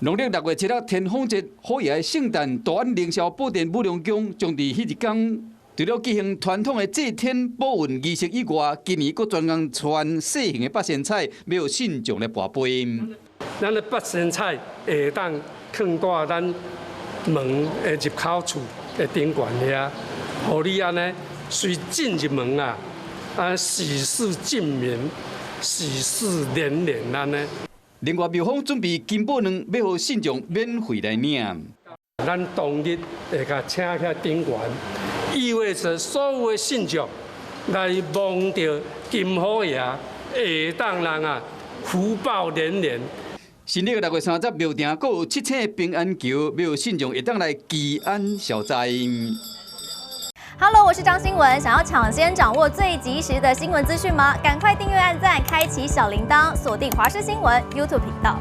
農曆6月7日天鳳節，虎爺的聖誕，大安靈霄寶殿武龍宮將佇彼一工，除了舉行傳統的祭天保運儀式以外，今年閣專工穿細型的八仙彩，欲予信眾來跋杯。咱的八仙彩會當囥佇咱門的入口處的頂懸遐，予你按呢隨進入門啊，啊喜事進門，喜事連連按呢。另外，廟方準備金寶卵，欲予信眾免費來領。咱當日會共請起頂懸，意味著所有的信眾來望著金虎爺，會當人啊福報連連。新曆6月30，廟埕閣有七星平安橋，欲予信眾會當來祈安消災。 Hello，我是張新聞，想要搶先掌握最及時的新聞資訊嗎？趕快訂閱、按讚、開啟小鈴鐺，鎖定華視新聞 YouTube 頻道。